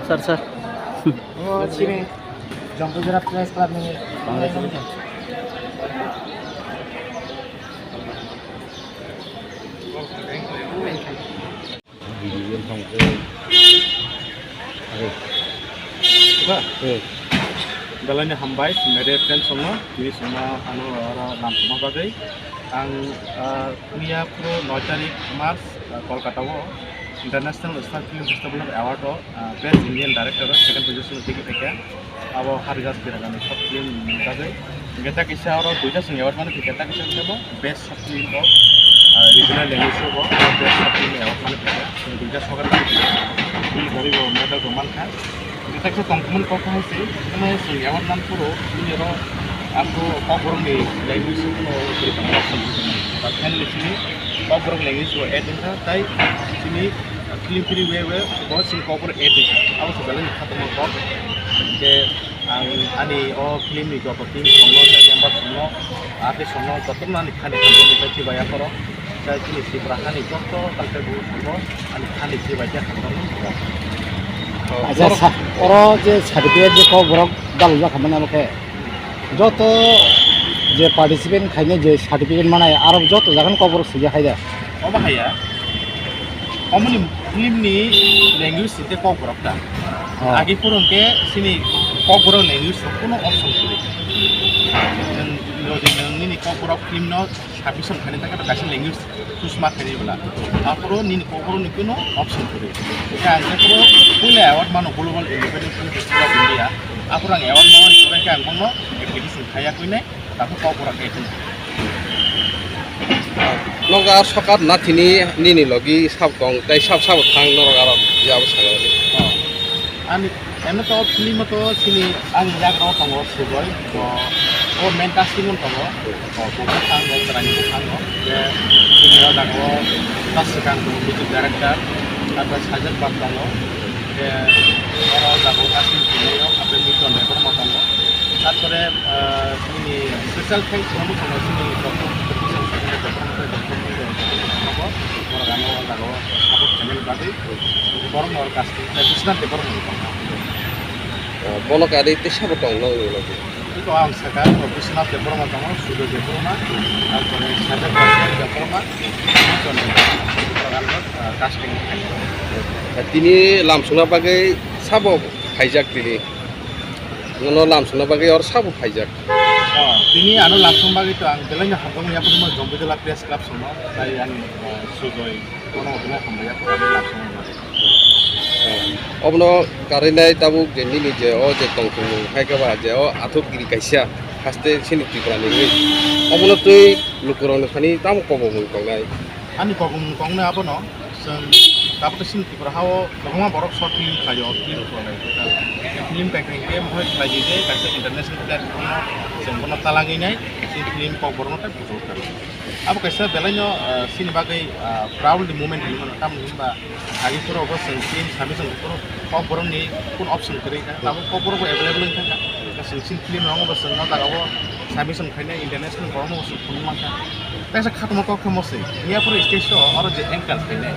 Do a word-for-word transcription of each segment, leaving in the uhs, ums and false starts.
Sir, sir. Oh, sini. Jompo Jora Press Club ni. Belai ni hambai, media friends rokno, tini chwngno ano oro lam tongma bagwi. Ang, ah, miya phuru noi tarik March, ah, Kolkata o International Star Film Festival of Award o, ah, Best Indian Director o second position o tigi phaikha. Abo Haridas Biragani short film ni bagwi. Hingke ta kisa oro duita chwng award mano, hingke ta kisa kisa bo best short film o, ah, regional language o bo best short film award mano, hingke chwng duita sogar mano, hingke bini bagwi bo medal bo mankha. Hingke ta kisa tongthokmani kok hai se, hwnwi chwng award man phuru bini oro ang bo Kokborok ni language o phano kwrwi tongma option, ba finally chini Kokborok language o add wngkha, tai chini film kiri we we bo chini Kokborok add wngkha, abo se belai ni khatungma kok. Hingke Ang ani o film ni joto team songno, tei member songno, artist songno jotono ani khani hamjakmung tei chibai aphoro. Tei chini Tripura hani joto culture guru songno ani khani chibai tei hamjakmung rwo. Acha, oro sa-, oro je certificate je kok borok dalojak hamani abo khe joto je participant khainai je certificate manai aro joto jagan kok borok swijak hai da. Omo haya. Omoni film ni language site kok borok ta. Oh. Agi purung ke sini kok borok language rok kuno option kwrwi. Nwng, nwng nini kok borok film no submission khainai ta khe kaisa language choose ma khainai bwla. Aphuru nini kok borok ni kuno option kwrwi. Khe ang khe phuru puila award mano Global Independent Film Festival of India. Aphuru ang award mano ni pore khe ang bongno application khaiya kwinai. Tabuk kok borok khe tong. Nogo a sokar nathini nini logi sab tong tei sab sabo thang norok aro jabo saga. Oh. Ani, eno to film to sini ani jaga ro tongo Sugoi. O, o main casting on tongo. O, bo bwsang, bo chwraini bwsang no. Je sini o jaga o ta swkang tongo music director. Tato Sajak Bab tongo. Je oro jaga o casting khlaio, tato Milton Debbarma tongo. Tarpore, ah, chini special thanks rwmwi tongo chini Doctor Professor Sudhir Debbarma, Doctor Mungko Debbarma, borok ano o jaga o support khainani bagwi. Borokno oro casting khlai Biswanath Debbarma tongo. Ah, bono kari tei sabo tong nang nini logi? Iko ang saka, Biswanath Debbarma tongo, Sujoy Debbarma, tarpore Sajak Debbarma, Mungko Debbarma, borok ano, ah, casting khainai. Ah, tini lamsongna bagwi sabo phaijak tini? Nono lamsongna bagwi oro sabo phaijak? Oh, tini ano lamsong bagwi to ang belai no hamjakmung yapharma Jombijala Press Club songno, tai ani, ah, Sujoy, bono belai hambai yapharma lamsong bagwi. Oh, obono karinai tabuk je nini je o je tongthokmung hai khe ba je o athuk giri kaisa haste chini Tripura ni wngwi. Obono twi lukurokni thani tamo kobomung tongnai? Ani kobomung tongnai abono. Chwng tabuk chini Tripura hao kwbangma borok short film khlaio, film khlaio. Film kaikai khe mohai khlai di je kaisa international platform no chwng bono talangwi nai, chini film kok borokno tei bujok kha. Abo kaisa belai no, ah, chini bagwi, ah, proud moment hinwi mano, tamni hinba agi phuru bo chwng film sabi chwng phuru kok borokni kun option kwrwi kha, tabuk kok borok bo available wngkha kha. Chwng chini film rok bo chwng o jaga o submission khainai international borok no bo chwng phunuk mankha. Kaisa khatungma kok khe moswi. Miya phuru stage o oro je anchor khainai.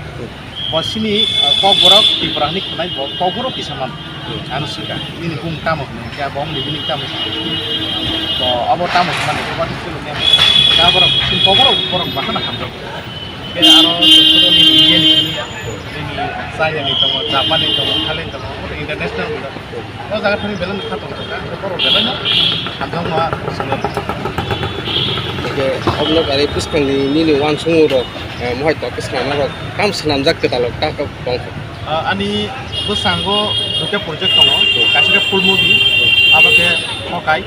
Bo sini, ah, kok borok Tripura ni khwnai bo kok borok kisa man. Ano swngkha. Nini bumung tamo hwnwi khe bo wngni bini tamo. Bo abo tamo hwnmani bo wani silo ne. Ka borok sini kok borok borok bahana hamjak. Khe aro sini India ni sini ya. Nini China ni tongo, Japan ni tongo, Thailand tongo, international borok. O jaga thani belai no kha tong kha, borok belai no hamjakma swngo. Hingke obo gari bwskangni nini uansukmung rok, eh, mohai tok khe swnamnai rok, tam swnamjak kwtal rok ta kok tong kha. Ah, ani bwskango duita project tongo, kaisa khe full movie, abo khe Hokai.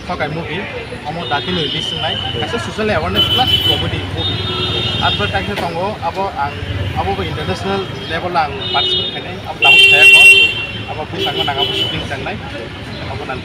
Sokai movie, omo dakti no release wngnai, kaisa social awareness plus comedy movie. Arpore kaisa tongo, abo ang, abo bo international level o ang participate khainai, abo tabuk saya kho, abo bwskango nang abo shooting changnai, abo nang.